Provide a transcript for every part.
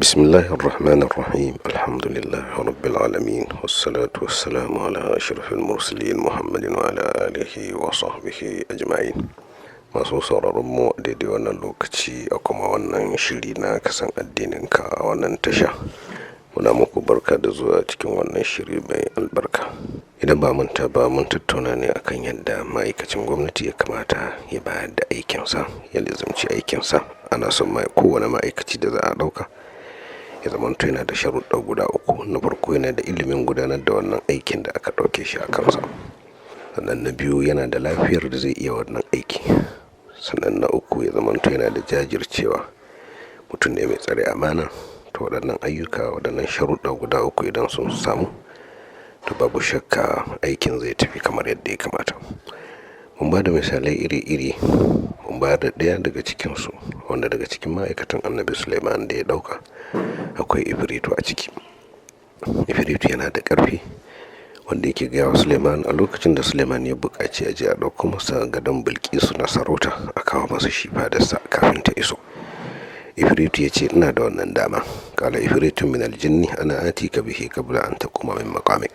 بسم الله الرحمن الرحيم، الحمد لله رب العالمين، والصلاة والسلام على أشرف المرسلين محمد وعلى آله وصحبه أجمعين. Masu sauraron mu a daidai wannan lokaci, a kuma wannan shiri na Kasan Addininka a wannan tasha, muna muku barka da zuwa cikin wannan shiri mai albarka. Idan ba manta ba, mun tattauna ne akan yadda ma'aikacin gwamnati ya kamata ya bayar da aikinsa, ya lizimci aikinsa. Ana son kowane ma'aikaci da za a ɗauka ya zamanto yana da sharuɗa guda uku. Na farko, yana da ilimin gudanar da wannan aikin da aka ɗauke shi a kansa. Sannan na biyu, yana da lafiyar da zai iya wannan aiki. Sannan na uku, ya zamanto yana da jajircewa, mutum ne mai tsare amana. To, waɗannan ayyuka, waɗannan sharuɗa guda uku, idan sun samu, to babu shakka aikin zai tafi kamar yadda ya kamata. Mun ba da misalai iri-iri. Mun bayar da ɗaya daga cikinsu, wanda daga cikin ma'aikatan Annabi Suleiman da ya ɗauka akwai Ifritu a ciki. Ifritu yana da ƙarfi, wanda yake gaya wa Suleiman a lokacin da Suleiman ya buƙaci a je a ɗauko masa gadon Bilkisu na sarauta, a kawo masa shi fadarsa kafin ta iso. Ifritu ya ce, "Ina da wannan dama." قال عفريت من الجن أنا آتيك به قبل أن تقوم من مقامك.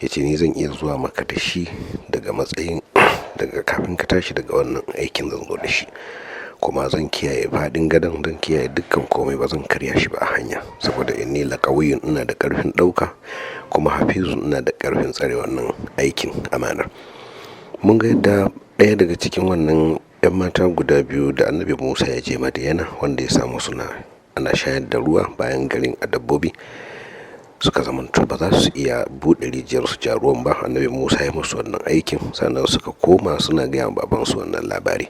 Ya ce, "Ni zan iya zuwa maka da shi daga matsayin daga kafin ka tashi daga wannan aikin, zan zo da shi, kuma zan kiyaye faɗin gadon, zan kiyaye dukkan komai, ba zan karya shi ba a hanya, saboda إني لقوي, ina da ƙarfin ɗauka, kuma حفيظ, ina da ƙarfin tsare wannan aikin amanar." Mun ga yadda ɗaya daga cikin wannan 'yan mata guda biyu da Annabi Musa ya je Madiyana, wanda ya samu suna ana shayar da ruwa bayan garin a dabbobi, suka zamanto ba za su iya buɗe rijiyar su ja ruwan ba. Annabi Musa ya musu wannan aikin. Sannan suka koma suna gaya wa babansu wannan labari.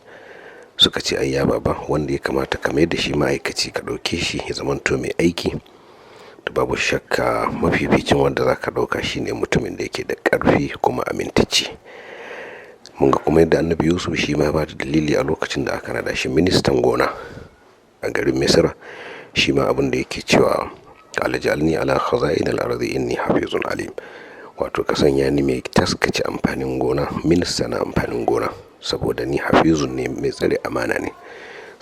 Suka ce, "Ai ya baba, wanda ya kamata ka mai da shi ma'aikaci, ka ɗauke shi ya zamanto mai aiki, to babu shakka mafificin wanda za ka ɗauka shine mutumin da yake da ƙarfi kuma amintacce." Mun ga kuma yadda Annabi Yusuf shi ma ba da dalili a lokacin da aka nada shi ministan gona a garin Misira. Shi ma abin da yake cewa, قال اجعلني على خزائن الأرض إني حفيظ عليم, wato ka sanya ni mai taskace amfanin gona, minista na amfanin gona, saboda ni حفيظ ne, mai tsare amana ne,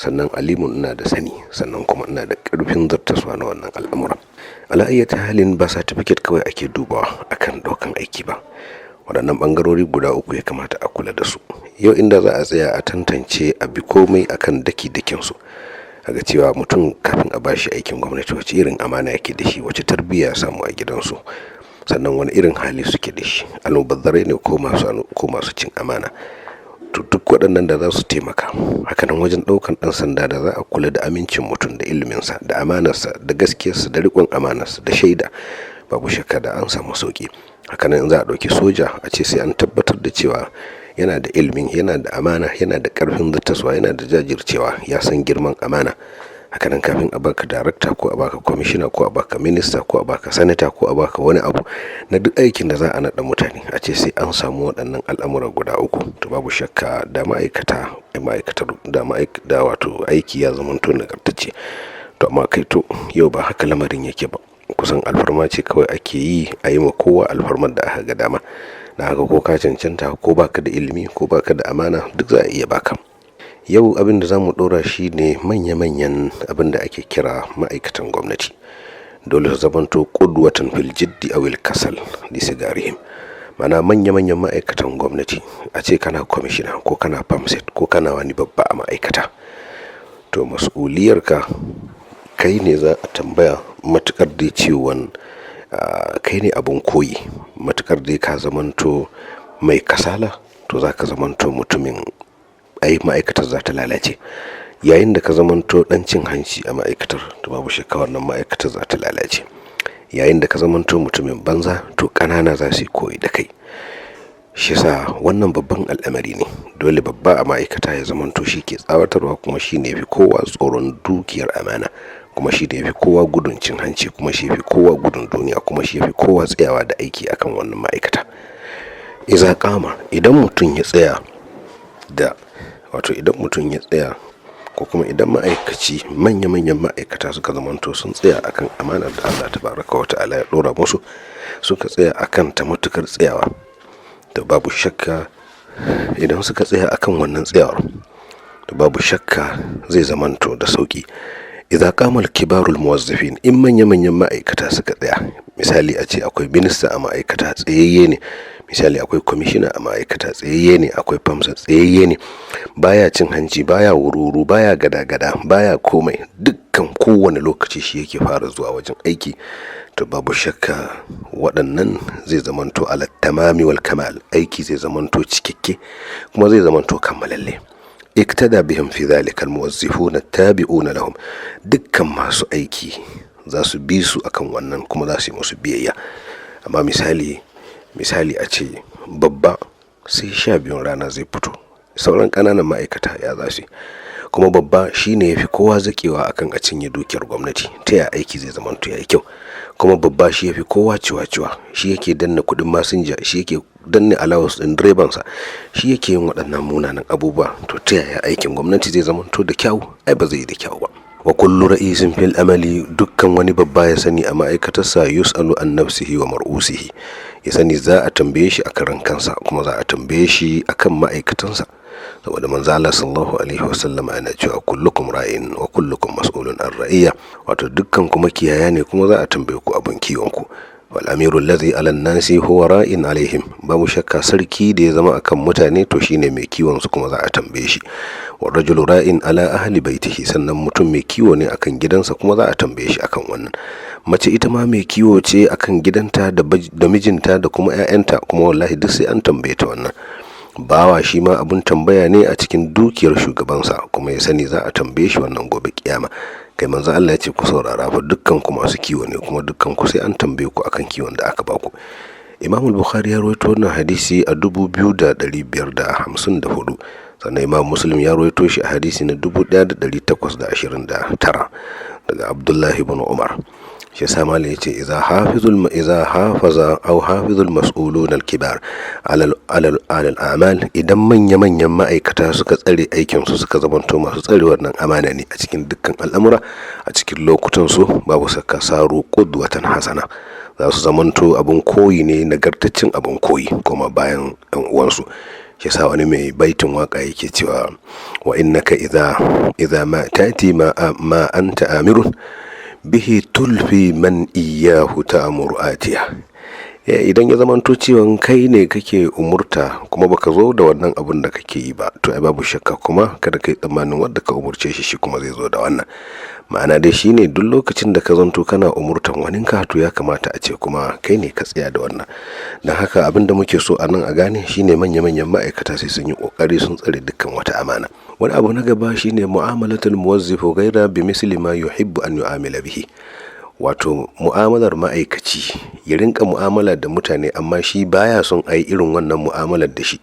sannan عليم, ina da sani, sannan kuma ina da ƙarfin zartaswa na wannan al'amura. على أي حال, ba certificate kawai ake dubawa akan ɗaukan aiki ba. Waɗannan ɓangarori guda uku ya kamata a kula da su. Yau inda za a tsaya a tantance, a bi komai akan daki dakin su, ga cewa mutum kafin a bashi aikin gwamnati, wace irin amana yake da shi, wace tarbiyya ya samu a gidansu, sannan wani irin hali suke da shi, almubazzarai ne ko masu cin amana. To, duk waɗannan da za su taimaka. Hakanan wajen ɗaukan ɗan sanda, da za a kula da amincin mutum, da iliminsa, da amanarsa, da gaskiyarsa, da riƙon amanarsa, da shaida, babu shakka da an samu sauƙi. Hakanan in za a ɗauki soja, a ce sai an tabbatar da cewa yana da ilimin, yana da amana, yana da ƙarfin zartaswa, yana da jajircewa, ya san girman amana. Hakanan kafin a baka darakta, ko a baka kwamishina, ko a baka minista, ko a baka sanata, ko a baka wani abu na duk aikin da za a naɗa mutane, a ce sai an samu waɗannan al'amura guda uku, to babu shakka da ma'aikata ma'aikatar da da wato aiki ya zamanto nagartacce. To, amma kai, to yau ba haka lamarin yake ba. Kusan alfarma ce kawai ake yi, a yi ma kowa alfarmar da aka ga dama. Na haka, ko ka cancanta, ko baka da ilimi, ko baka da amana, duk za a iya baka. Yau abin da za mu ɗora shi ne manya-manyan abin da ake kira ma'aikatan gwamnati dole su zamanto قدوة في الجد أو الكسل لصغارهم. Mana manya-manyan ma'aikatan gwamnati, a ce kana kwamishina, ko kana perm sec, ko kana wani babba a ma'aikata, to mas'uliyarka, kai ne za a tambaya matukar dai cewan kai ne abun koyi. Matukar dai ka zamanto mai kasala, to za ka zamanto mutumin ai ma'aikatar za ta lalace. Yayin da ka zamanto dan cin hanci a ma'aikatar, to babu shakka wannan ma'aikatar za ta lalace. Yayin da ka zamanto mutumin banza, to ƙanana za su yi koyi da kai. Shi yasa wannan babban al'amari ne. Dole babba a ma'aikata ya zamanto shi ke tsawatarwa, kuma shi ne fi kowa tsoron dukiyar amana, kuma shi ne fi kowa gudun cin hanci, kuma shi fi kowa gudun duniya, kuma shi fi kowa tsayawa da aiki akan wannan ma'aikata. إذا قام, idan mutum ya tsaya da, wato idan mutum ya tsaya, ko kuma idan ma'aikaci, manya-manyan ma'aikata suka zamanto sun tsaya akan amanar da Allah تبارك وتعالى ya dora musu, suka tsaya akan ta matukar tsayawa, da babu shakka idan suka tsaya akan wannan tsayawar, da babu shakka zai zamanto da sauki. Idza qama al-kibarul muwazzifin, in manya manyan ma'aikata suka tsaya, misali a ce akwai minista a ma'aikata tsayayye ne, misali akwai kwamishina a ma'aikata tsayayye ne, akwai famsa tsayayye ne, baya cin hanci, baya wururu, baya gada-gada, baya komai, dukkan kowane lokaci shi yake fara zuwa wajen aiki. To babu shakka waɗannan zai zamanto ala tamami wal kamal, aiki zai zamanto cikakke kuma zai zamanto kammalalle. Iktada bihim fi dhalika almuwazzifuna attabi'una lahum, dukkan masu aiki za su bi su akan wannan kuma za su yi musu biyayya. Amma misali a ce babba sai 12 rana zai fito, sauran ƙananan ma'aikata ya za su yi? Kuma babba shine yafi kowa zakewa akan a cinye dukiyar gwamnati, ta ya aiki zai zamanto yayi kyau? Kuma babba shi yafi kowa ciwa-ciwa, shi yake danna kuɗin masinja, shi yake danne allowance ɗin direbansa, shi yake yin waɗannan munanan abubuwa. To ta yaya aikin gwamnati zai zamanto da kyau? Ai ba zai yi da kyau ba. Wa kullu ra'isin fil amali, dukkan wani babba ya sani a ma'aikatarsa, yus'alu an nafsihi wa mar'usihi, ya sani za a tambaye shi a karan kansa kuma za a tambaye shi akan ma'aikatansa. Saboda manzo Allah sallallahu alaihi wasallam yana cewa kullukum ra'in wa kullukum mas'ulun an ra'iyya, wato dukkan ku makiyaya ne kuma za a tambaye ku abin kiwon ku. Wal amiru allazi ala nasi huwa ra'in alaihim, babu shakka sarki da ya zama akan mutane to shine mai kiwon su kuma za a tambaye shi. Wa rajulu ra'in ala ahli baitihi, sannan mutum mai kiwo ne akan gidansa kuma za a tambaye shi akan wannan. Mace ita ma mai kiwo ce akan gidanta da mijinta da kuma 'ya'yanta, kuma wallahi duk sai an tambaye ta wannan. Bawa shi ma abun tambaya ne a cikin dukiyar shugabansa, kuma ya sani za a tambaye shi wannan gobe kiyama. Kai, manzo Allah ya ce ku saurara fa, dukkan ku masu kiwo ne kuma dukkan ku sai an tambaye ku akan kiwon da aka baku. Imam Bukhari ya rawaito wannan hadisi a 2554, sannan Imam Muslim ya rawaito shi a hadisi na 1829 daga Abdullahi ibn Umar. Shi yasa malam yace idza hafizul idza hafaza aw hafizul mas'ulun al-kibar ala ala al-a'mal, idan manya manyan ma'aikata suka tsare aikin su, suka zamanto masu tsare wannan amana ne a cikin dukkan al'amura a cikin lokutan su, babu saka saru qudwatan hasana, za su zamanto abun koyi ne, nagartaccen abun koyi kuma bayan yan uwansu. Shi yasa wani mai baitin waka yake cewa wa innaka idza ma tati ma anta amirun bihi tulfi man iyahu ta'muru atiya. Idan ya zamanto cewa kai ne kake umurta kuma baka zo da wannan abun da kake yi ba, to ai babu shakka kuma kada kai tsammanin wanda ka umurce shi kuma zai zo da wannan. Ma'ana dai shine duk lokacin da ka zanto kana umurtan waninka, to ya kamata a ce kuma kai ne ka tsaya da wannan. Don haka abin da muke so a nan a gane shine manya-manyan ma'aikata sai sun yi kokari sun tsare dukkan wata amana. Wani abu na gaba shine mu'amalatul muwazzifu ghaira bi misli ma yuhibbu an yu'amila bihi, wato mu'amalar ma'aikaci ya rinka mu'amala da mutane amma shi baya son a yi irin wannan mu'amalar da shi.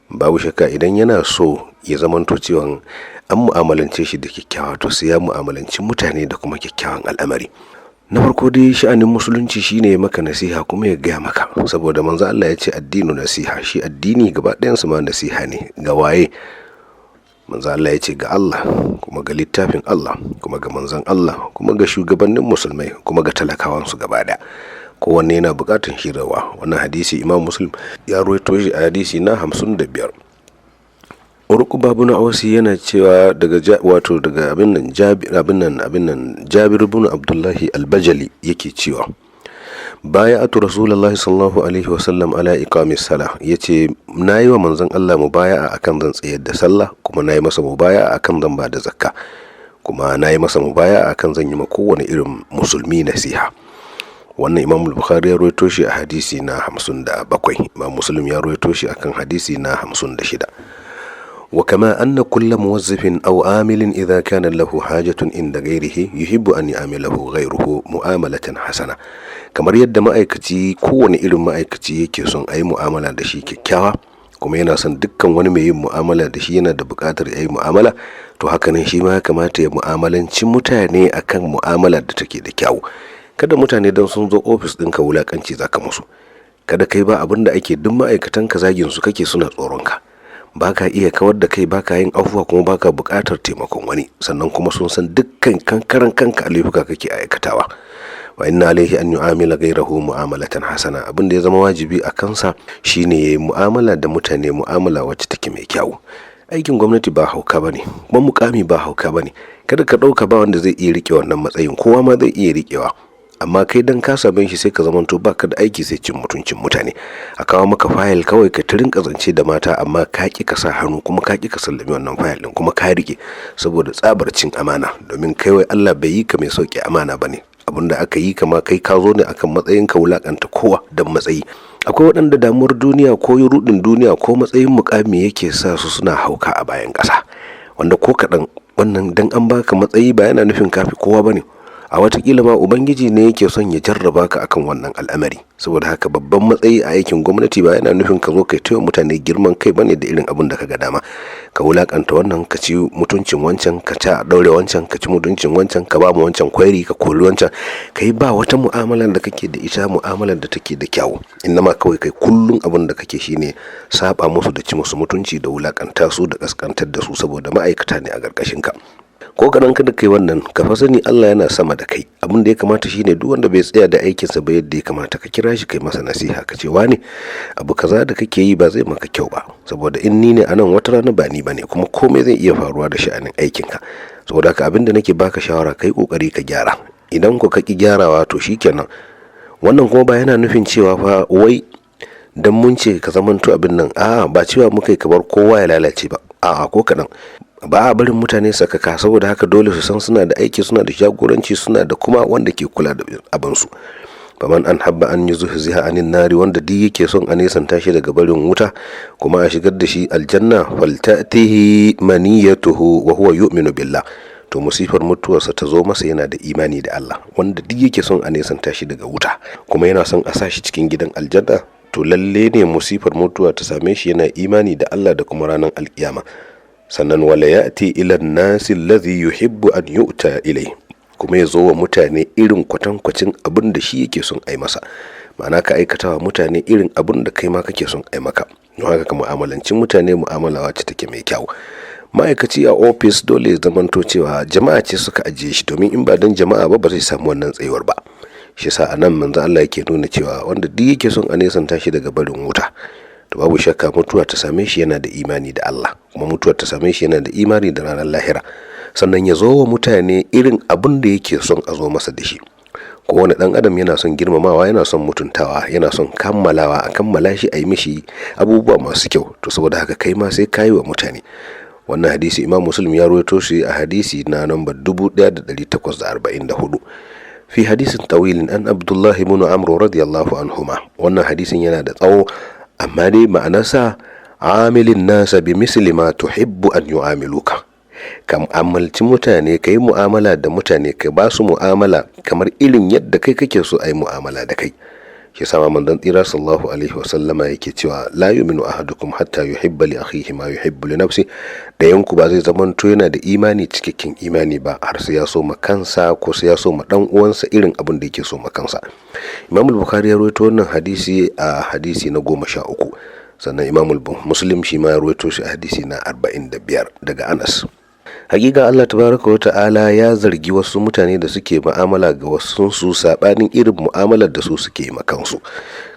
Babu shakka idan yana so ya zamanto cewa an mu'amalance shi da kyakkyawa, to sai ya mu'amalanci mutane da kuma kyakkyawan al'amari. Na farko dai sha'anin musulunci shine ya maka nasiha kuma ya gaya maka, saboda manzo Allah ya ce addinu nasiha, shi addini gaba ɗayansa ma nasiha ne. Ga waye? Manzo Allah ya ce ga Allah, kuma ga littafin Allah, kuma ga manzon Allah, kuma ga shugabannin musulmai, kuma ga talakawansu gaba ɗaya. Kowanne yana buƙatar shirarwa. Wannan hadisi Imam Muslim ya ruwaito shi a hadisi na 55. Urquba ibn Ausi yana cewa daga wato daga abin nan Jabir abin nan abin nan Jabir ibn Abdullahi al-Bajali yake cewa baya'atu Rasulullahi sallallahu alaihi wasallam ala iqamis salah, yace nayi wa manzon Allah mubaya'a akan zan tsayar da sallah, kuma nayi masa mubaya'a akan zan ba da zakka, kuma nayi masa mubaya'a akan zan yi ma kowane irin musulmi nasiha. Wannan Imam Bukhari ya rawaito shi a hadisi na 57, Imam Muslim ya rawaito shi akan hadisi na 56. وكما أن كل موظف أو عامل إذا كان له حاجة عند غيره يحب أن يعامله غيره mu'amalatan hasana, kamar yadda ma'aikaci, kowane irin ma'aikaci yake son a yi mu'amala da shi kyakkyawa, kuma yana son dukkan wani mai yin mu'amala da shi yana da buƙatar ya yi mu'amala, to hakanan shi ma ya kamata ya mu'amalanci mutane akan mu'amala da take da kyau. Kada mutane don sun zo ofis ɗinka wulaƙanci zaka musu. Kada kai ba abin da ake duk ma'aikatan ka zagin su kake suna tsoron ka, baka iya kawar da kai, baka yin afuwa, kuma baka buƙatar taimakon wani, sannan kuma sun san dukkan kankaran kanka laifuka kake aikatawa. Wa inna alaihi an yu'amila ghayrahu mu'amalatan hasana, abin da ya zama wajibi a kansa shine yayi mu'amala da mutane mu'amala wacce take mai kyau. Aikin gwamnati ba hauka bane, kuma mukami ba hauka bane. Kada ka ɗauka ba wanda zai iya rike wannan matsayin, kowa ma zai iya rikewa. Amma kai dan ka same shi sai ka zamanto baka da aiki sai cin mutuncin mutane. A kawo maka fayil kawai ka tirin kazance da mata, amma ka ki ka sa hannu kuma ka ki ka sallami wannan fayil din, kuma ka rike saboda tsabar cin amana. Domin kai wai Allah bai yi ka mai sauke amana bane. Abinda aka yi kama kai ka zo ne akan matsayin ka wulakanta kowa dan matsayi. Akwai waɗanda damuwar duniya ko rudin duniya ko matsayin mukami yake sa su suna hauka a bayan ƙasa, wanda ko kaɗan wannan dan an baka matsayi ba yana nufin kafi kowa bane. A watakila ma ubangiji ne yake son ya jarraba ka akan wannan al'amari. Saboda haka babban matsayi a aikin gwamnati ba yana nufin ka zo kai taiwa mutane girman kai bane da irin abin da ka ga dama. Ka wulakanta wannan, ka ci mutuncin wancan, ka ci a daure wancan, ka ci mutuncin wancan, ka ba mu wancan kwairi, ka kori wancan. Kai ba wata mu'amalar da kake da ita mu'amalar da take da kyawu. Innama kawai kai kullum abin da kake shine saba musu da ci musu mutunci da wulakanta su da kaskantar da su, saboda ma'aikata ne a ƙarƙashin ka. Ko kaɗan kada kai wannan, ka fa sani Allah yana sama da kai. Abin da ya kamata shine duk wanda bai tsaya da aikinsa ba yadda ya kamata, ka kira shi kai masa nasiha, ka ce wane abu kaza da kake yi ba zai maka kyau ba, saboda in ni ne anan wata rana ba ni bane, kuma komai zai iya faruwa da sha'anin aikinka. Saboda haka abin da nake baka shawara, kai kokari ka gyara. Idan ku ka ki gyarawa to shikenan. Wannan kuma ba yana nufin cewa fa wai dan mun ce ka zamanto abin nan, a'a, ba cewa muka yi ka bar kowa ya lalace ba, a'a, ko kaɗan. Ba a barin mutane sakaka. Saboda haka dole su san suna da aiki, suna da jagoranci, suna da kuma wanda ke kula da abinsu. Faman an habba an yuzuhziha anin nari, wanda duk yake son a nesanta shi daga barin wuta kuma a shigar da shi aljanna, faltatihi maniyatuhu wa huwa yu'minu billah, to musifar mutuwarsa ta zo masa yana da imani da Allah. Wanda duk yake son a nesanta shi daga wuta kuma yana son a sa shi cikin gidan aljanna, to lalle ne musifar mutuwa ta same shi yana imani da Allah da kuma ranar alkiyama. Sannan wala ya'ti ila nasi alladhi yuhibbu an yu'ta ilai, kuma ya zo wa mutane irin kwatankwacin abin da shi yake son ai masa. Ma'ana ka aikata wa mutane irin abin da kai ma kake son ai maka. Don haka ka mu'amalanci mutane mu'amala wacce take mai kyau. Ma'aikaci a ofis dole ya zamanto cewa jama'a ce suka ajiye shi, domin in ba don jama'a ba ba zai samu wannan tsayuwar ba. Shi yasa anan manzo Allah yake nuna cewa wanda duk yake son a nesanta shi daga barin wuta, to babu shakka mutuwa ta same shi yana da imani da Allah, kuma mutuwa ta same shi yana da imani da ranar lahira. Sannan ya zo wa mutane irin abin da yake son a zo masa da shi. Kowane ɗan adam yana son girmamawa, yana son mutuntawa, yana son kammalawa, a kammala shi, a yi mishi abubuwa masu kyau. To saboda haka kai ma sai kayi wa mutane. Wannan hadisi Imam Muslim ya rawaito shi a hadisi na namba 1844. Fi hadisin tawilin an Abdullahi ibn Amr radiyallahu anhuma. Wannan hadisin yana da tsawo, amma dai ma'anarsa amilin nasa bi misli ma tuhibbu an yu'amiluka. Ka mu'amalci mutane, ka yi mu'amala da mutane, ka ba su mu'amala kamar irin yadda kai kake so a yi mu'amala da kai. Shi sama manzon tsira sallallahu alaihi wasallama yake cewa la yu'minu ahadukum hatta yuhibba li akhihi ma yuhibbu li nafsi. Dayan ku ba zai zamanto yana da imani cikakken imani ba har sai ya so ma kansa ko sai ya so ma dan uwansa irin abin da yake so ma kansa. Imam Bukhari ya rawaito wannan hadisi a hadisi na 13. Sannan Imam Muslim shi ma ya rawaito shi a hadisi na 45 daga Anas. Hakika Allah tabaraka wa ta'ala ya zargi wasu mutane da suke mu'amala ga wasu su sabanin irin mu'amalar da su suke ma kansu,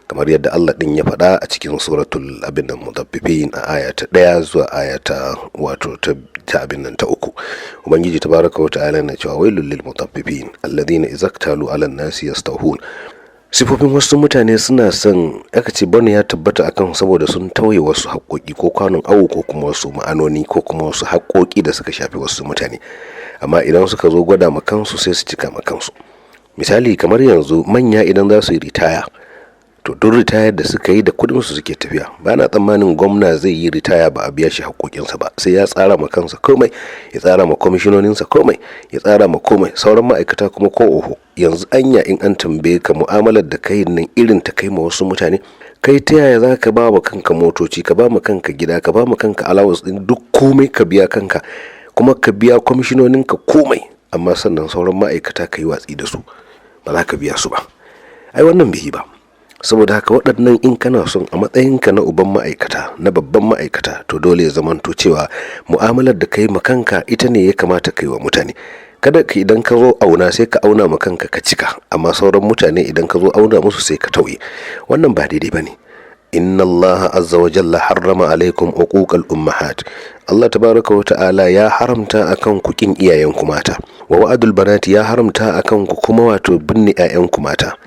kamar yadda Allah din ya faɗa a cikin suratul abin nan Mutaffifin a aya ta 1 zuwa aya ta wato ta abin nan ta 3. Ubangiji tabaraka wa ta'ala na cewa wailul lil mutaffifin alladhina idza iktalu 'ala nasi yastawhun. Sifofin wasu mutane suna son aka ce bane ya tabbata akan saboda sun tauye wasu haƙoƙi ko kwanon awo ko kuma wasu ma'anoni ko kuma wasu haƙoƙi da suka shafi wasu mutane, amma idan suka zo gwada ma kansu sai su cika ma kansu. Misali kamar yanzu manya idan za su yi ritaya, to duk ritayar da suka yi da kuɗin su suke tafiya. Ba na tsammanin gwamna zai yi ritaya ba a biya shi haƙoƙinsa ba, sai ya tsara ma kansa komai, ya tsara ma kwamishinoninsa komai, ya tsara ma komai sauran ma'aikata kuma ko oho. Yanzu anya in an tambaye ka mu'amalar da kai nan irin ta kai ma wasu mutane, kai ta yaya za ka ba wa kanka motoci, ka ba ma kanka gida, ka ba ma kanka allowance din duk komai, ka biya kanka kuma ka biya kwamishinoninka komai, amma sannan sauran ma'aikata ka yi watsi da su, ba za ka biya su ba? Ai wannan bai yi ba. Saboda haka waɗannan in kana son a matsayinka na uban ma'aikata, na babban ma'aikata, to dole ya zamanto cewa mu'amalar da ka yi ma kanka ita ne ya kamata ka yi wa mutane. Kada ka idan ka zo auna sai ka auna ma kanka ka cika, amma sauran mutane idan ka zo auna musu sai ka tauye. Wannan ba daidai ba ne. Inna Allah azza wa jalla harrama alaikum uquqal ummahat. Allah tabaraka wa ta'ala ya haramta akan ku kin iyayenku mata, wa wa'adul banati, ya haramta akan ku kuma wato binne 'ya'yanku mata,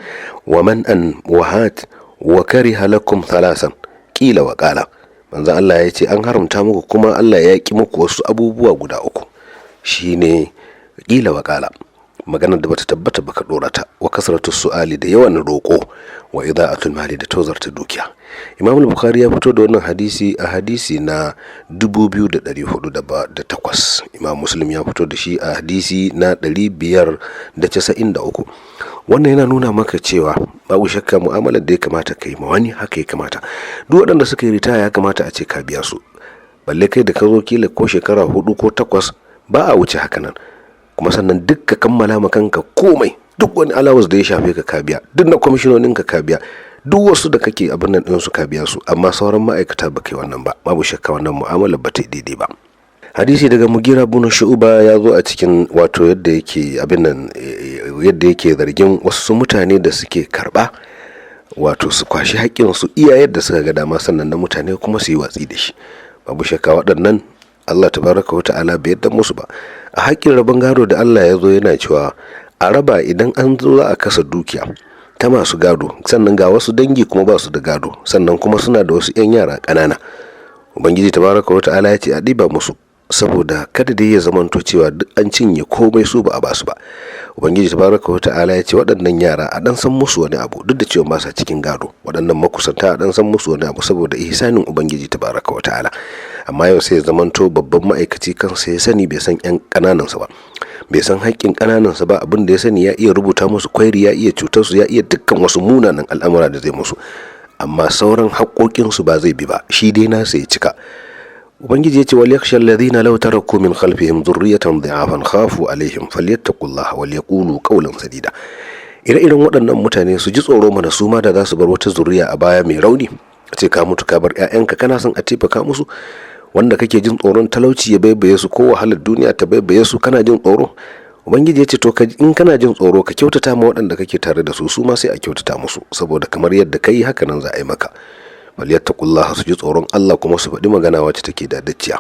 wa man an wahat, wa kariha lakum thalasan qila wa qala. Manzon Allah ya ce an haramta muku kuma Allah ya ki muku wasu abubuwa guda uku, shine qila wa qala, maganar da bata tabbata baka dora ta, wa kasratu su'ali, da yawan roƙo, wa ida'atul mali, da tozarta dukiya. Imam Bukhari ya fito da wannan hadisi a hadisi na 2408. Imam Muslim ya fito da shi a hadisi na 593. Wannan yana nuna maka cewa babu shakka mu'amalar da ya kamata ka yi ma wani haka ya kamata. Duk waɗanda suka yi ritaya ya kamata a ce ka biya su, balle kai da ka zo kila ko shekara 4 ko 8, ba a wuce haka nan. Kuma sannan duk ka kammala ma kanka komai, duk wani allowance da ya shafe ka ka biya, duk na kwamishinonin ka ka biya, duk wasu da kake abin nan ɗinsu ka biya su, amma sauran ma'aikata ba kai wannan ba. Babu shakka wannan mu'amala ba ta daidai ba. Hadisi daga Mugira bin Shu'ba ya zo a cikin wato yadda yake abin nan, yadda yake zargin wasu mutane da suke karba wato su kwashi haƙƙin su iya yadda suka ga dama, sannan na mutane kuma su yi watsi da shi. Babu shakka waɗannan Allah tabaraka wa ta'ala bai yadda musu ba. A haƙƙin rabon gado da Allah ya zo yana cewa a raba, idan an zo za a kasa dukiya ta masu gado, sannan ga wasu dangi kuma ba su da gado, sannan kuma suna da wasu 'yan yara ƙanana, Ubangiji tabaraka wa ta'ala ya ce a ɗiba musu, saboda kada dai ya zamanto cewa duk an cinye komai su ba a basu ba. Ubangiji tabaraka wa ta'ala ya ce waɗannan yara a dan san musu wani abu, duk da cewa ba sa cikin gado, waɗannan makusanta a dan san musu wani abu saboda ihsanin Ubangiji tabaraka wa ta'ala. Amma yau sai ya zamanto babban ma'aikaci kansa ya sani, bai san yan ƙananansa ba, bai san haƙƙin ƙananansa ba. Abin da ya sani, ya iya rubuta musu kwairi, ya iya cutar su, ya iya dukkan wasu munanan al'amura da zai musu, amma sauran haƙƙoƙinsu ba zai bi ba, shi dai nasa ya cika. Ubangiji ya ce wal yakhsha alladhina law taraku min khalfihim dhurriyatan dha'afan khafu alaihim falyattaqullaha wal yaqulu qawlan sadida. Ire-iren waɗannan mutane su ji tsoro mana, su ma da za su bar wata zuriya a baya mai rauni. Ce ka mutu ka bar 'ya'yanka, kana son a taimaka musu, wanda kake jin tsoron talauci ya baibaye su ko wahalar duniya ta baibaye su, kana jin tsoro. Ubangiji ya ce to in kana jin tsoro ka kyautata ma waɗanda kake tare da su, su ma sai a kyautata musu, saboda kamar yadda kai haka nan za a yi maka. Falyattaqullaha, su ji tsoron Allah kuma su faɗi magana wacce take dadacciya.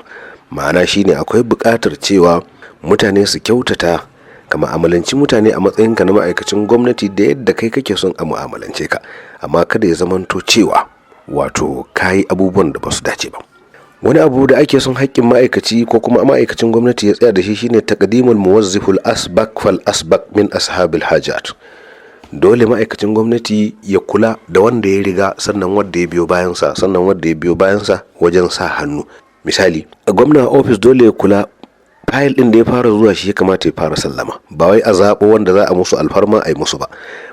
Ma'ana shine akwai buƙatar cewa mutane su kyautata, ka mu'amalanci mutane a matsayinka na ma'aikacin gwamnati da yadda kai kake son a mu'amalance ka, amma kada ya zamanto cewa wato kayi abubuwan da ba su dace ba. Wani abu da ake son haƙƙin ma'aikaci ko kuma ma'aikacin gwamnati ya tsaya da shi shine taqdimul muwazziful asbaq fal asbaq min ashabil hajat. Dole ma'aikacin gwamnati ya kula da wanda ya riga, sannan wanda ya biyo bayansa, sannan wanda ya biyo bayansa wajen sa hannu. Misali, gwamna ofis dole ya kula fayil ɗin da ya fara zuwa shi ya kamata ya fara sallama, ba wai a zaɓo wanda za a musu alfarma a yi musu ba.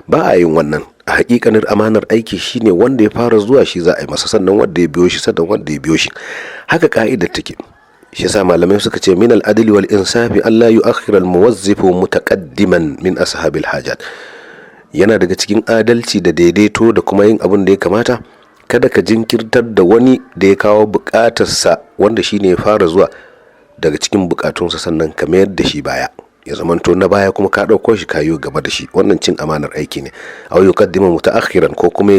Ba a yin wannan. A hakikanin amanar aiki shine wanda ya fara zuwa shi za a yi masa, sannan wanda ya biyo shi, sannan wanda ya biyo shi. Haka ka'idar take. Shi yasa malamai suka ce min al-adli wal insafi alla yu'akhkhira al-muwazzifu mutaqaddiman min ashabil hajat. Yana daga cikin adalci da daidaito da kuma yin abin da ya kamata, kada ka jinkirtar da wani da ya kawo bukatarsa, wanda shine ya fara zuwa daga cikin bukatunsa, sannan ka mayar da shi baya, ya zamanto na baya kuma ka ɗauko shi kayo gaba da shi. Wannan cin amanar aiki ne. Aw yuqaddimu mutaakhiran, ko kuma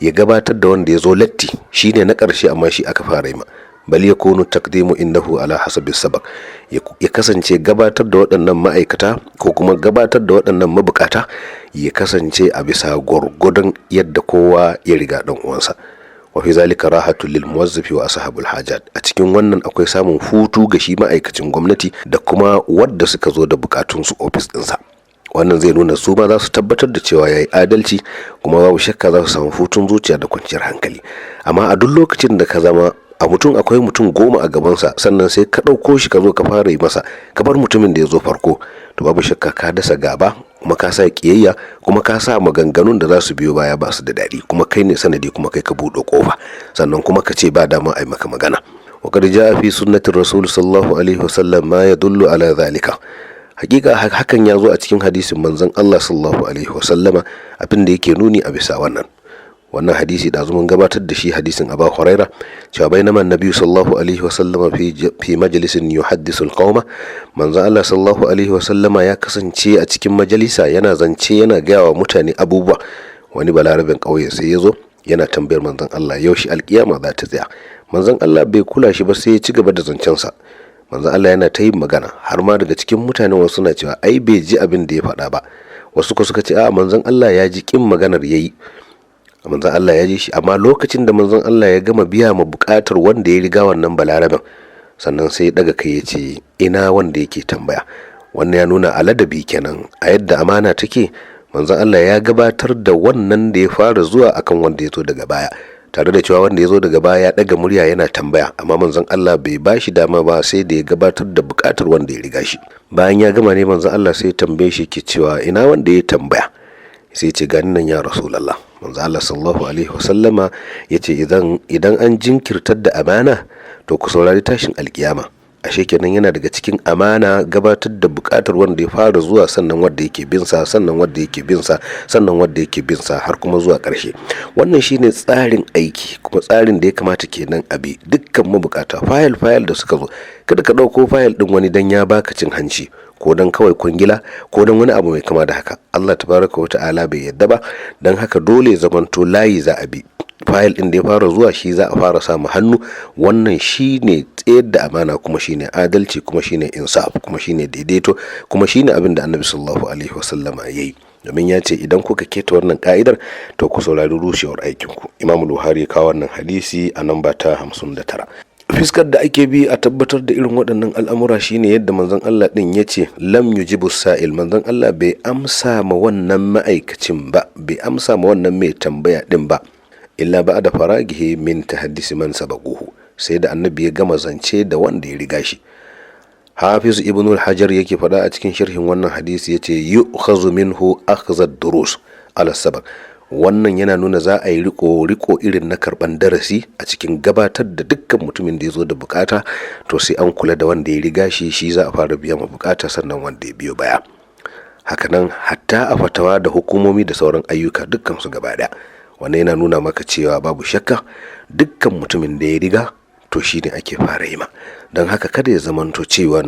ya gabatar da wanda ya zo latti, shine na ƙarshe amma shi aka fara yi ma. Bal yakunu taqdimu innahu ala hasabi sabaq, ya kasance gabatar da waɗannan ma'aikata ko kuma gabatar da waɗannan mabukata ya kasance a bisa gwargwadon yadda kowa ya riga ɗan uwansa. Wa fi zalika rahatul lil muwazzafi wa ashabul hajat. A cikin wannan akwai samun hutu ga shi ma'aikacin gwamnati da kuma wadda suka zo da bukatun su ofis ɗinsa. Wannan zai nuna su ma za su tabbatar da cewa yayi adalci, kuma babu shakka za su samu hutun zuciya da kwanciyar hankali. Amma a duk lokacin da ka zama a mutum akwai mutum 10 a gabansa, sannan sai ka ɗauko shi ka zo ka fara yi masa, ka bar mutumin da ya zo farko, to babu shakka ka dasa gaba, kuma ka sa kiyayya, kuma ka sa maganganun da za su biyo baya ba su da daɗi, kuma kai ne sanadi, kuma kai ka buɗe ƙofa, sannan kuma ka ce ba dama a yi maka magana. Wa qad jaa fi sunnati rasul sallallahu alaihi wasallam ma yadullu ala zalika. Hakika hakan ya zo a cikin hadisin manzon Allah sallallahu alaihi wasallama, abin da yake nuni a bisa wannan. Wannan hadisi da mun gabatar da shi, hadisin Abu Huraira, cewa bainama annabi sallallahu alaihi wa sallama fi majalisin yuhaddisu alqauma. Manzo Allah sallallahu alaihi wa sallama ya kasance a cikin majalisa yana zance, yana gaya wa mutane abubuwa. Wani balarabin kauye sai ya zo Yana tambayar manzon Allah yaushe alkiyama za ta tsaya. Manzon Allah bai kula shi ba, sai ya ci gaba da zancensa. Manzon Allah yana ta yin magana, har ma daga cikin mutane wasu suna cewa ai bai ji abin da ya faɗa ba. Wasu ko suka ce a manzon Allah ya ji, kin maganar yayi. Manzon Allah ya ji shi, amma lokacin da manzon Allah ya gama biya ma buƙatar wanda ya riga wannan balaraben, sannan sai ya daga kai ya ce, "Ina wanda yake tambaya?" Wannan ya nuna aladabi kenan, a yadda amana take, manzon Allah ya gabatar da wannan da ya fara zuwa akan wanda ya zo daga baya, tare da cewa wanda ya zo daga baya ya daga murya yana tambaya, amma manzon Allah bai ba shi dama ba sai da ya gabatar da bukatar wanda ya riga shi. Bayan ya gama ne manzon Allah sai ya tambaye shi ke cewa, "Ina wanda ya tambaya?" Sai ce, "Gani nan ya Rasulallah." Manzo Allah sallallahu alaihi wasallama ya ce, idan an jinkirtar da amana, to ku saurari tashin alkiyama. Ashe kenan yana daga cikin amana gabatar da bukatar wanda ya fara zuwa, sannan wanda yake bin sa, sannan wanda yake bin sa, sannan wanda yake bin sa, har kuma zuwa ƙarshe. Wannan shine tsarin aiki, kuma tsarin da ya kamata kenan a bi. Dukkan mabukata, fayil fayil da suka zo, kada ka ɗauko fayil ɗin wani dan ya baka cin hanci, ko dan kawai kwangila, ko dan wani abu mai kama da haka. Allah tabaraka wa ta'ala bai yadda ba. Dan haka dole zamanto layi za a bi, fayil ɗin da ya fara zuwa shi za a fara samu hannu. Wannan shine tsayar da amana, kuma shine adalci, kuma shine insaf, kuma shine daidaito, kuma shine abin da Annabi sallallahu alaihi wasallama ya yi, domin ya ce idan kuka keta wannan ka'idar, to ku saurari rushewar aikinku. Imam Buhari ya kawo wannan hadisi a namba ta 59. Fiskar da ake bi a tabbatar da irin waɗannan al'amura shine yadda manzon Allah ɗin ya ce, "Lam yujibu sa'il." Manzon Allah bai amsa ma wannan ma'aikacin ba, bai amsa ma wannan mai tambaya ɗin ba, illa ba da faragihi min tahaddisi man sabaquhu, sai da Annabi ya gama zance da wanda ya riga shi. Hafiz Ibn al-Hajar yake faɗa a cikin sharhin wannan hadisi, yace, "Yu'khazu minhu akhdha durus ala sabaq." Wannan yana nuna za a yi riko riko irin na karban darasi a cikin gabatar da dukkan mutumin da ya zo da bukata, to sai an kula da wanda ya riga shi, shi za a fara biya ma bukata, sannan wanda ya biyo baya. Hakanan hatta a fatawa da hukumomi da sauran ayyuka, dukkan su gaba daya. Wannan yana nuna maka cewa babu shakka dukkan mutumin da ya riga, to shi ne ake fara yi ma. Don haka kada ya zamanto cewa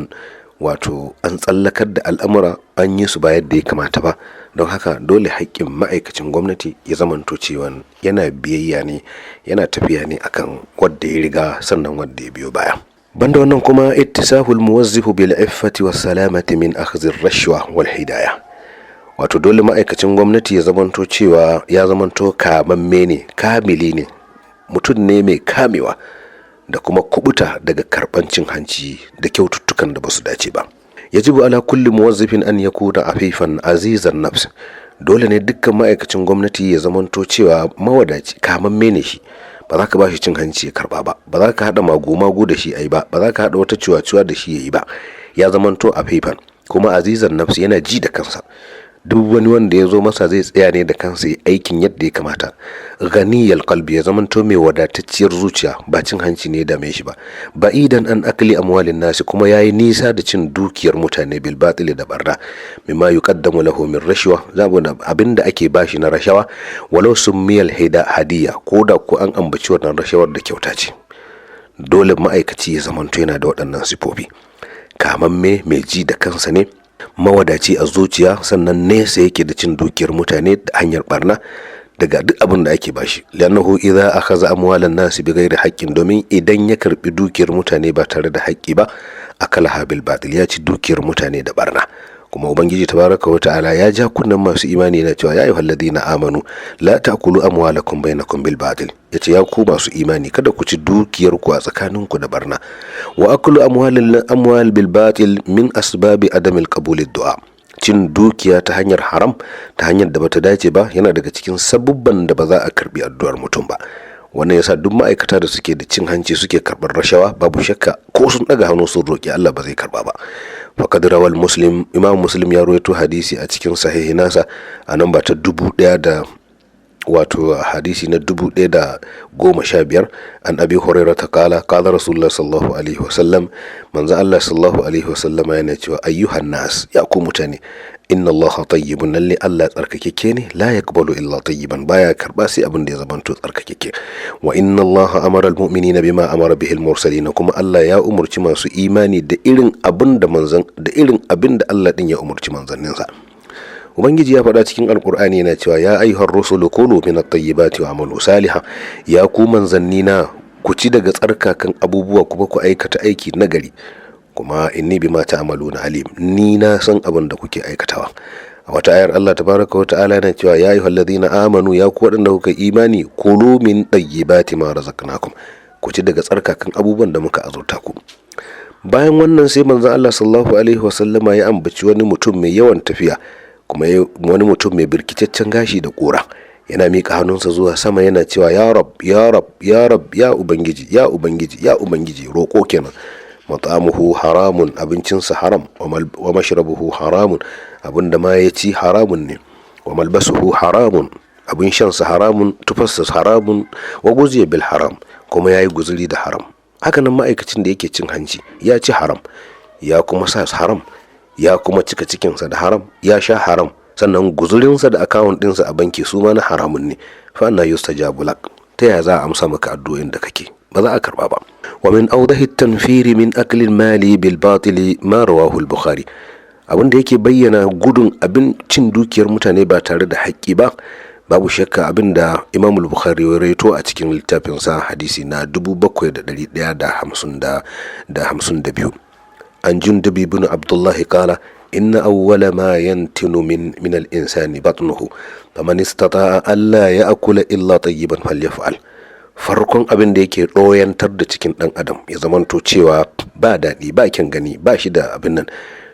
wato an tsallakar da al'amura, an yi su ba yadda ya kamata ba. Don haka dole haƙƙin ma'aikacin gwamnati ya zamanto cewa yana biyayya ne, yana tafiya ne akan wadda ya riga, sannan wadda ya biyo baya. Banda wannan kuma, ittisaful muwazzifu bil iffati was salamati min akhdhi rashwa wal hidaya. Wato dole ma'aikacin gwamnati ya zamanto cewa ya zamanto kamamme ne, kamili ne, mutum ne mai kamewa da kuma kubuta daga karban cin hanci da kyaututtukan da basu dace ba. Yajibu ala kulli muwazzifin an yakuna afifan azizan nafs. Dole ne dukkan ma'aikacin gwamnati ya zamanto cewa mawadaci, kamamme ne shi. Ba za ka ba shi cin hanci ya karba ba, ba za ka haɗa mago-mago da shi ayi ba, ba za ka haɗa wata ciwa-ciwa da shi yayi ba. Ya zamanto afifan, kuma azizan nafs, yana ji da kansa. Duk wani wanda ya zo masa zai tsaya ne da kansa ya aikin yadda ya kamata. Ghaniyal qalbi, ya zamanto mai wadatacciyar zuciya, ba cin hanci ne dame shi ba. Ba'idan an akli amwalin nasi, kuma yayi nisa da cin dukiyar mutane, bil batili, da barna, mimma yuqaddamu lahu min rashwa, zabu abinda ake bashi na rashawa, walau summiyal hida hadiya, ko da ko an ambaci wannan rashawar da kyauta ce. Dole ma'aikaci ya zamanto yana da waɗannan sifofi: kamamme, mai ji da kansa ne, mawadaci a zuciya, sannan nesa yake da cin dukiyar mutane da hanyar barna daga duk abin da ake bashi. Li'annahu idza akhadha amwalan nasi bighairi haqqin, domin idan ya karbi dukiyar mutane ba tare da haƙƙi ba, akalaha bil batil, ya ci dukiyar mutane da barna. Kuma Ubangiji tabaraka wa ta'ala ya ja kunnen masu imani na cewa, "Ya ayyuhal ladina amanu la ta'kulu amwalakum bainakum bil batil." Yace, "Ya ku masu imani, kada ku ci dukiyar ku a tsakaninku da barna." Wa aklu amwalil amwal bil batil min asbabi adamil qabul du'a. Cin dukiya ta hanyar haram, ta hanyar da bata dace ba, yana daga cikin sabubban da ba za a karbi addu'ar mutum ba. Wannan yasa duk ma'aikata da suke da cin hanci, suke karɓar rashawa, babu shakka ko sun ɗaga hannu sun roƙi Allah, ba zai karɓa ba. Faqad rawal Muslim, Imam Muslim ya rawaito hadisi a cikin sahihi nasa a namba ta 1000 da wato hadisi na 1015, an Abi Hurairah ta kala, kala Rasulullah sallallahu alaihi wasallam, manzo Allah sallallahu alaihi wasallama yana cewa, "Ayyuhan nas, ya ku mutane, inna Allah tayyibun, lalle Allah tsarkakeke ne, la yaqbalu illa tayyiban, baya karba sai abin da ya zamanto tsarkakeke. Wa inna Allah amara almu'minina bima amara bihi almursalin, kuma Allah ya umurci masu imani da irin abin da manzan da irin abin da Allah din ya umurci manzanninsa." Ubangiji ya faɗa cikin Alkur'ani yana cewa: "Ya ayyuhar rusulu kulu min at-tayyibati wa amalu salihan." Ya ku manzanni na, ku ci daga tsarkakan abubuwa kuma ku aikata aiki nagari. Kuma inni bima ta'maluna alim, ni na san abin da kuke aikatawa. A wata ayar Allah tabaraka wa ta'ala yana cewa: "Ya ayyuhal ladina amanu, ya ku waɗanda kuka imani, kulu min tayyibati ma razaqnakum," ku ci daga tsarkakan abubuwan da muka azurta ku. Bayan wannan sai manzon Allah sallallahu alaihi wasallama ya ambaci wani mutum mai yawan tafiya, kuma wani mutum mai birkitaccen gashi da kura, yana miƙa hannunsa zuwa sama yana cewa: "Ya Rab, ya Rab, ya Rab, ya Ubangiji, ya Ubangiji, ya Ubangiji." Roƙo kenan. Mat'amuhu haramun, abincinsa haram, wa mashrabuhu haramun, abinda ma ya ci haramun ne, wa malbasuhu haramun, abin shansa haramun, tufarsa haramun, wa guziya bil haram, kuma ya yi guzuri da haram. Hakanan ma'aikacin da yake cin hanci ya ci haram, ya kuma sa haram, ya kuma cika cikinsa da haram, ya sha haram, sannan guzurinsa da akawun ɗinsa a banki su ma na haramun ne. Fa anna yustajabu lak? Ta yaya za a amsa maka addu'o'in da kake? Ba za a karba ba. Wa min awdahi tanfiri min akli mali bil batili ma rawahu al-Bukhari. Abin da yake bayyana gudun abin cin dukiyar mutane ba tare da haƙƙi ba, babu shakka abin da Imam Bukhari ya rawaito a cikin littafinsa, hadisi na 7152: An Jundubi bin Abdullahi qala: "Inna awwala ma yantinu min al-insani batnuhu, faman istata'a alla ya'kula illa tayyiban falyaf'al." Farkon abin da yake ɗoyantar da cikin ɗan adam ya zamanto cewa ba daɗi, ba kyan gani, ba shi da abin nan,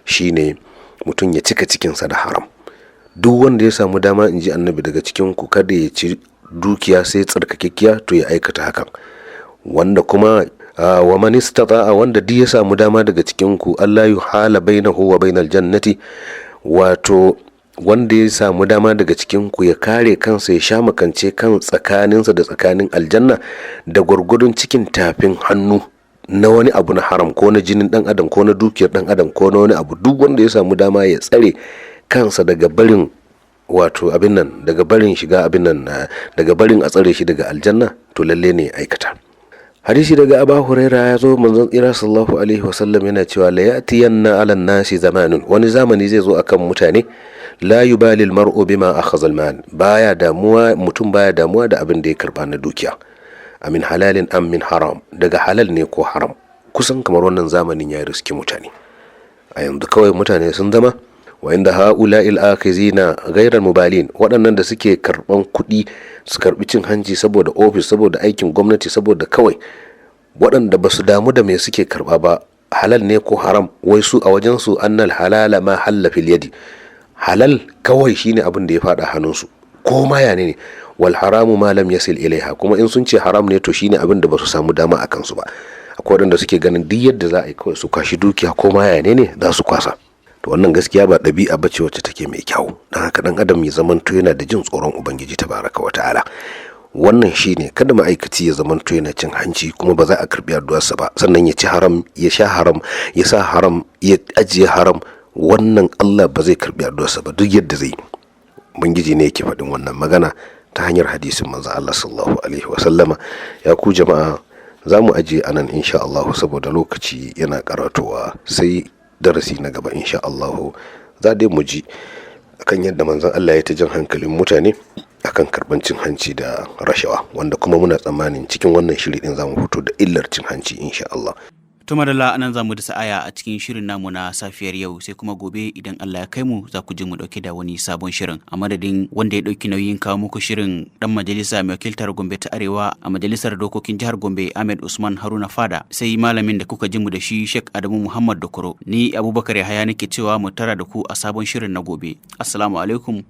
shine mutum ya cika cikinsa da haram. Duk wanda ya samu dama, in ji Annabi, daga cikin ku kada ya ci dukiya sai tsarkakekkiya, to ya aikata hakan. Wanda kuma wa man istata'a, wanda duk ya samu dama daga cikin ku, Allah yuhala bainahu wa bainal jannati, wato wanda ya samu dama daga cikin ku ya kare kansa, ya sha makance kan tsakaninsa da tsakanin aljanna da gwargwadon cikin tafin hannu na wani abu na haram, ko na jinin dan adam, ko na dukiyar dan adam, ko na wani abu, duk wanda ya samu dama ya tsare kansa daga barin, wato abin nan, daga barin shiga abin nan, daga barin a tsare shi daga aljanna, to lalle ne aikata. Hadisi daga Aba Huraira ya zo, manzon tsira sallallahu alaihi wasallam yana cewa: "La ya'tiyanna ala nasi zamanun," wani zamani zai zo akan mutane, "la yubali mar'u bima akhadha al-mal," baya damuwa, mutum baya damuwa da abin da ya karba na dukiya, amin halalin am min haram, daga halal ne ko haram. Kusan kamar wannan zamanin ya riski mutane a yanzu. Kawai mutane sun zama wa inda ha'ula'il akhizina ghairal mubalin, waɗannan da suke karban kuɗi, su karbi cin hanci saboda ofis, saboda aikin gwamnati, saboda kawai, waɗanda ba su damu da me suke karba ba, halal ne ko haram. Wai su a wajen su annal halala ma halla fil yadi, halal kawai shine abin da ya fada hannunsu, ko ma ya ne, wal haramu ma lam yasil ilaiha, kuma in sun ce haram ne, to shine abin da ba su samu dama a kansu ba. Akwai waɗanda suke ganin duk yadda za a yi kawai su kwashi dukiya, ko ma ya ne za su kwasa. To wannan gaskiya ba ɗabi'a bace wacce take mai kyau. Don haka ɗan adam ya zamanto yana da jin tsoron Ubangiji tabaraka wa ta'ala. Wannan shine, kada ma'aikaci ya zamanto yana cin hanci, kuma ba za a karbi addu'arsa ba. Sannan ya ci haram, ya sha haram, ya sa haram, ya ajiye haram, wannan Allah ba zai karbi addu'arsa ba duk yadda zai. Ubangiji ne yake faɗin wannan magana ta hanyar hadisin manzo Allah sallallahu alaihi wa sallama. Ya ku jama'a, za mu ajiye anan insha Allah, saboda lokaci yana karatowa. Sai darasi na gaba insha Allah za dai mu ji akan yadda manzon Allah ya ta jan hankalin mutane akan karban cin hanci da rashawa, wanda kuma muna tsammanin cikin wannan shiri din za mu fito da illar cin hanci insha Allah. To madalla, anan za mu da sa'aya a cikin shirin namu na safiyar yau, sai kuma gobe idan Allah ya kai mu za ku ji mu dauke da wani sabon shirin. A madadin wanda ya dauki nauyin kawo muku shirin, dan majalisa mai wakiltar Gombe ta Arewa a majalisar dokokin jihar Gombe, Ahmed Usman Haruna Fada, sai malamin da kuka ji mu da shi, Sheikh Adamu Muhammad Dokoro. Ni Abubakar Yahaya nake cewa mu tara da ku a sabon shirin na gobe. Assalamu alaikum.